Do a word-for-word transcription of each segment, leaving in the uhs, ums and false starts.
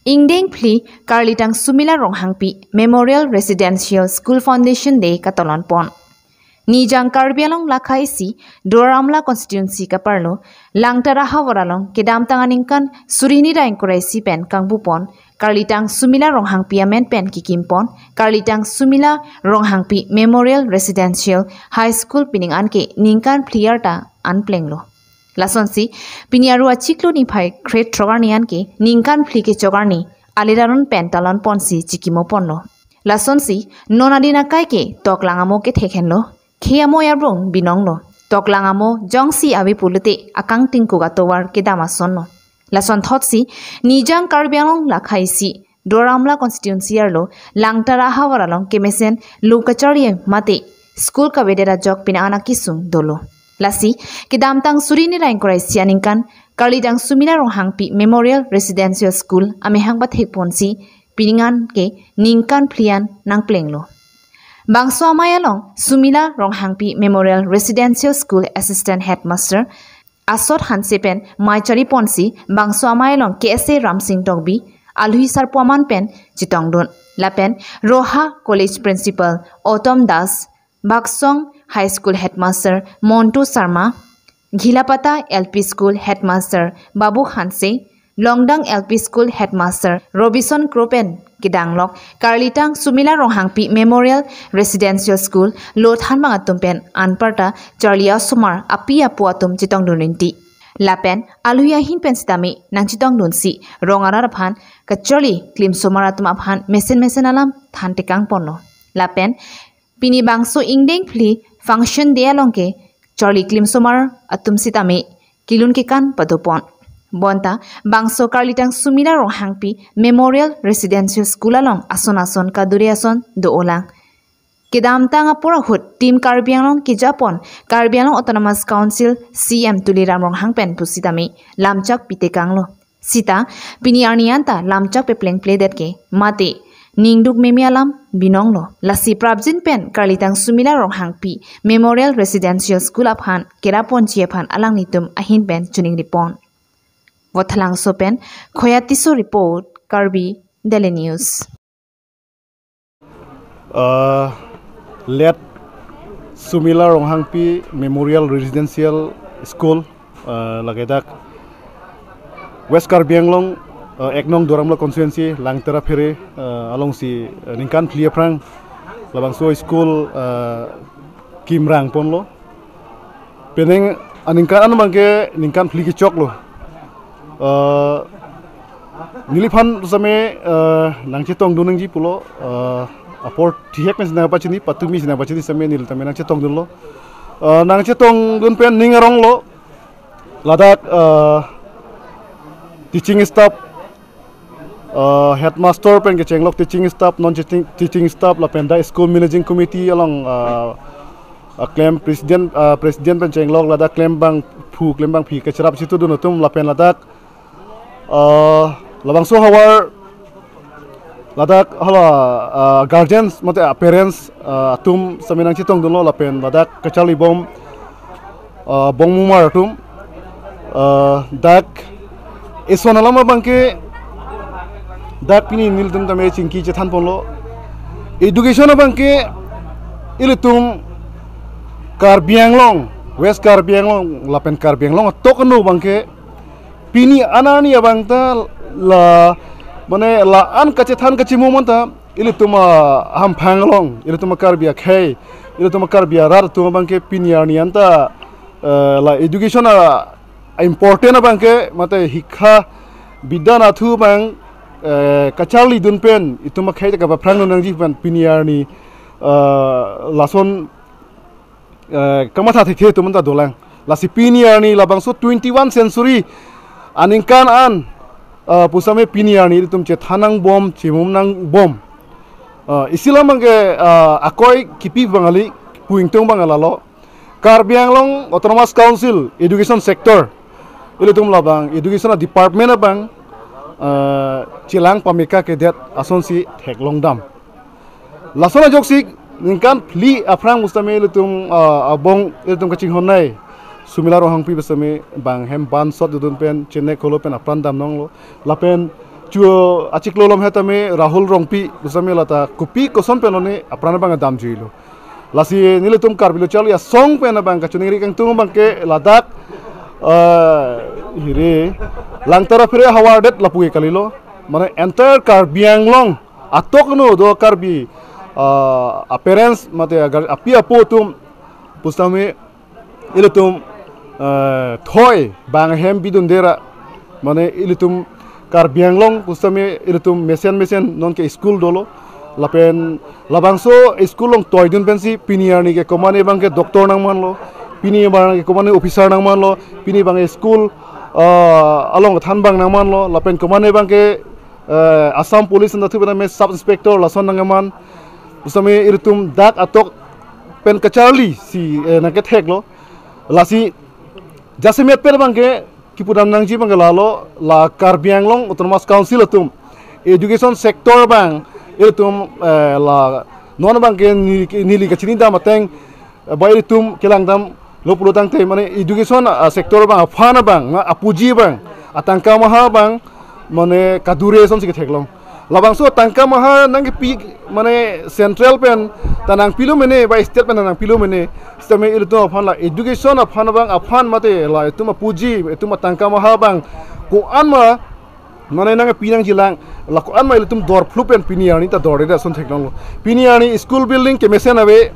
Ingdeng phli Karlitang Sumila Ronghangpi Memorial Residential School Foundation Day katalon pon. Nijang Karbi Anglong lakha isi Duar Amla constituency kaparlo Langtara havar along kedamtang aningkan suri hini ra ingkoi ra isi pen kangbu pon Karlitang Sumila Ronghangpi amen pen kikim pon Karlitang Sumila Ronghangpi Memorial Residential High School pining an ke ningkan phli arta an plenglo. Lasonsi pini Aru achiklo niphai krethrok arni an ke ningkan phli kechok arni alir aron pen talon ponsi chikimo ponlo. Lasonsi non adin akai ke toklang amo kethek henlo. Khe amo yarbung binonglo. Toklang amo jongsi ave pulote akangting kuk atovar kedam asonlo. Lason thotsi Nijang Karbi Anglong lakha isi Duar Amla constituency arlo Langtara havar along kemesen lo kacharli mate school kavedet ajok pining an akesung dolo. Lasi kedamtang suri hini ra ingkoi ra isi aningkan Karlitang Sumila Ronghangpi Memorial Residential School amehang pathek ponsi pining an ke ningkan phli an nangplenglo. Bangso amei along Sumila Ronghangpi Memorial Residential School Assistant Headmaster Asot Hanse pen mei chari ponsi bangso amei along K S A Ramsing Tokbi, alui sarpo aman pen chetongdun. Lapen Roha College Principal Autumn Das, Baksong High School Headmaster Montu Sharma, Ghilapata L P School Headmaster Babu Hanse, Longdang L P School Headmaster Robinson Kro pen kedanglok Karlitang Sumila Ronghangpi Memorial Residential School lo thanbang atum pen anparta charli asomar api apo atum chetongdun rinti. Lapen alui ahin pen sitame nangchetongdunsi rong arat aphan kacharli klimsomar atum aphan mesen mesen alam thantekang ponlo. Lapen pini bangso ingdeng phli function day along ke charli klimsomar atum sitame kelun kekan pado pon. Bonta bangso Karlitang Sumila Ronghangpi Memorial Residential School along ason ason kaduri ason do-olang. Kedamtang apor ahut Team Karbi Anglong keja pon Karbi Anglong Autonomous Council C M Tuliram Ronghang pen pusitame lamchak pitekanglo. Sita pini arni anta lamchak pepleng pledet ke mate ningduk meme alam binonglo. Lasi prapjin pen Karlitang Sumila Ronghangpi Memorial Residential School aphan keraponji aphan alanglitum ahin pen choningri pon. Vothatlangso pen Khoya Tisso report, Karbi Daily News. Uh, late Sumila Ronghangpi Memorial Residential School, uh, lake dak West Karbi Anglong, uh, ek nong Duar Amla constituency, Langtara phere, uh, alongsi, uh, ningkan phli aphrang labangso school, uh, kimrang ponlo. Penang aningkan an abangke ningkan phli kechoklo. Uh, neliphan sitame, uh, nangchetongdun nangji pulo, uh, apor thihek pen si nangpachini, patumi si nangpachini sitame neli tame nangchetongdunlo. Uh, nangchetongdun pen ning aronglo. Ladak, uh, teaching staff, uh, headmaster pen kechenglok teaching staff, non teaching, teaching staff lapen dak school managing committee along, uh, uh, klem president, uh, president pen chenglok, ladak klembangphu klembangphi kacherap chitudun atum lapen ladak, uh, labangso havar ladak hala, uh, guardians mate, uh, parents, uh, atum sitame nangchetongdunlo lapen ladak kacharlibom, uh, bongmumar atum, uh, dak eson alam abangke dak pini nelitum tame chingki chethan ponlo. Education abangke ilitum Karbi Anglong, West Karbi Anglong lapen Karbi Anglong atok anu abangke pini an arni abang ta la, mane la-an kachethan kachimum anta ilitum ahamphang along, ilitum Karbi akhei, ilitum Karbi arat atum abangke pini arni anta, eh, la education a important abangke mate hikha bidya athu abang, eh, kacharlidun pen itum akhei ta kapaphrangdun nangji pen pini arni, eh, lason, eh, kamatha thekthe atum anta dolang. Lasi pini arni labangso twenty-one century aningkan an, eh, pusitame pini arni ilitum chethan nangbom, chimum nangbom. Eh, isi alam abangke, eh, akoi kipi abang kali, pu ingtung abang lalo. Karbi Anglong Autonomous Council education sector, ilitum labang education department abang, eh, chelang pameka kedet asonsi theklongdam. Lason ajoksi ningkan phli aphrang pusitame ilitum, ah, abong ilitum kachinghonnei Sumila Ronghangpi pusitame bang hem bansot dodun pen chenek holo pen apran damnonglo. Lapen Chu achiklo lom hetame Rahul Rongpi pusitame lata kopi koson pen lone apran abang damjuilo. Lasi nelitum Karbi Lo Charli Asong pen abang kachiningri kangtung abang ke ladak, eh, hiri Langtara Phere Hawardet lapu ke kalilo. Mane entire Karbi Anglong atok no do Karbi, eh, a parents mate agar api apo atum pusitame ilitum, eh, thoi bang hem bidun dera, mane ilitum Karbi Anglong pusitame ilitum mesen mesen non ke school dolo. Lapen labangso school along toidun pensi pini arni ke komane abang ke doctor nangmanlo, pini abang ke komane officer nangmanlo, pini abang school, eh, along than bang nangmanlo, lapen komane abang ke, eh, Assam Police anta thu pen sub inspector lason nangman. Pusitame ilitum dak atok pen kacharli si, eh, nangketheklo. Lasi jasemet pen abang ke kipudam nangji abang ke lalo, la Karbi Anglong Autonomous Council atum education sector abang ilitum, eh, la non abang ke neli, neli kachinidam ateng, eh, ba ilitum kelangdamlo pulo tangte mane education, ah, sector abang aphan abang, na apuji abang, atangka maha abang mane kadure asonsi ketheklong. Labangso tangka maha nangkepi mane central pen ta nangpilo mene ba state pen ta nangpilo mene. Sitame ilitum aphan la education aphan abang aphan mate la itum apuji itum atangka maha abang ko-an ma mane nangpi nangjilang, la ko-an ma ilitum dor phlu pen pini arni ta dor deda ason theklonglo. Pini arni school building kemesen ave,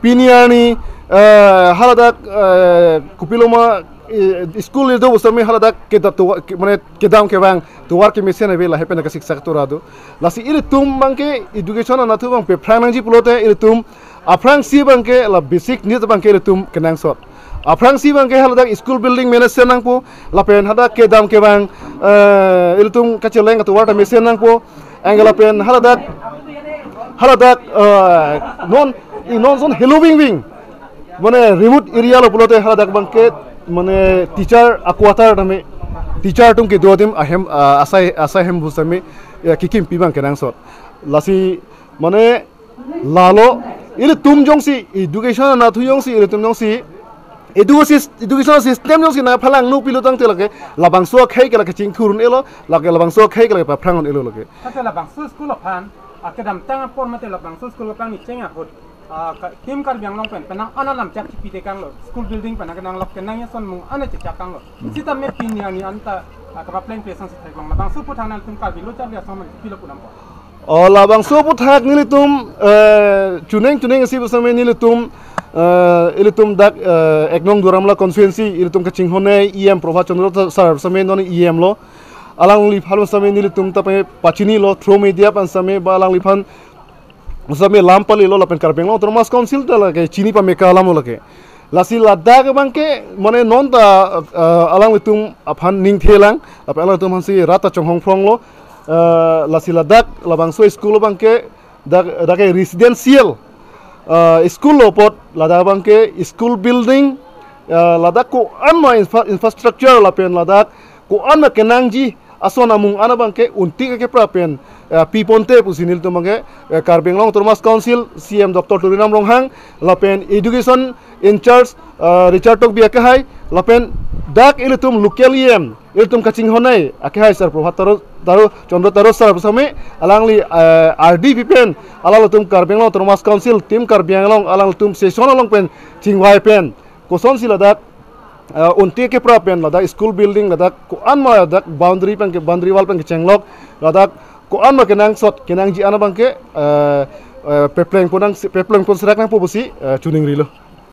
pini arni, eh, haladak, eh, kopiloma, eh, school ido pusitame haladak keda to, ke, mane kedam kevang tovar kemesen ave, lahai pen kasiksak tora do. Lasi ilitum abang ke education anatthu abang pephrang nangji pulote ilitum aphrangsi abang ke la basic need abang ke ilitum kenangsot. Aphrangsi abang ke haladak school building mesen nangpo, lapen hadak kedam kevang, eh, ilitum kacheleng atovar ta mesen nangpo, anke lapen haladak, haladak, eh, non, i non ason helo wing wing mane remote area lo pulote haladak abang ke mane teacher aquater tame teacher atum kedo adim ahem, ah, asai, asai hem pusitame, ya, kekimpi abang kenangsot. Lasi mane lalo ilitum jongsi education anatthu jongsi ilitum jongsi education, education system jongsi nangphalang nangpilo tangte lake labangso akhei ke lake chingthur un-elo, lake labangso akhei ke lake paphrang un-elo lake. Tangte labangso school aphan, ah, kedamtang apor mate labangso school aphan ni cheng ahut, ah, ka, Team Karbi Anglong pen penang an alam chak chipi tekanglo, school building pen kenanglok kenang ason mung an chechak tanglo. Sitame pini arni anta, ah, kapapleng pe asonsi theklong. Labangso aphuthak nangtum Karbi Lo Charli Asong pen kopilo pudampo? O, labangso aphuthak nelitum, eh, chuning chuning isi pusitame nelitum, eh, ilitum dak, eh, ek nong Duar Amla constituency ilitum kachinghon-nei E M Prabhat Chandra sir pusitame non E M lo. Alangliphan pusitame nelitum ta pachinilo through media pen pusitame ba alangliphan pusitame lam palilo lapen Karbi Anglong Autonomous Council ta lake chini pame ke alam lo lake. Lasi ladak abang ke mane non ta, eh, alanglitum aphan ningthelang, lapen alanglitum aphansi rat ta chonghong phronglo, eh, lasi ladak labangso school abang ke dak, dak ke residential, eh, school lo apot ladak abang ke school building, eh, ladak ko-an ma infra-, infrastructure lapen ladak ko-an ma kenangji ason amung an abang ke unti ke kepra pen, eh, piponte pusi nelitum abang ke, eh, Karbi Anglong Autonomous Council C M Doctor Tuliram Ronghang lapen education in charge, eh, Richard Tokbi akehai lapen dak ilitum local E M ilitum kachinghon-nei akehai sir Prabhat Taro, Taro, Chandra Taro sir pusitame alangli, eh, R D P pen alangtum Karbi Anglong Autonomous Council Team Karbi Anglong alangtum session along pen chingvai pen kosonsi ladak, eh, unti kepra pen ladak school building ladak ko-an ma ladak boundary pen ke boundary wall pen kechenglok ladak ko-an ma kenangsot kenangji an abang ke, eh, eh, pepleng pon nang pepleng pon serak nangpo pusi, eh, chuningrilo.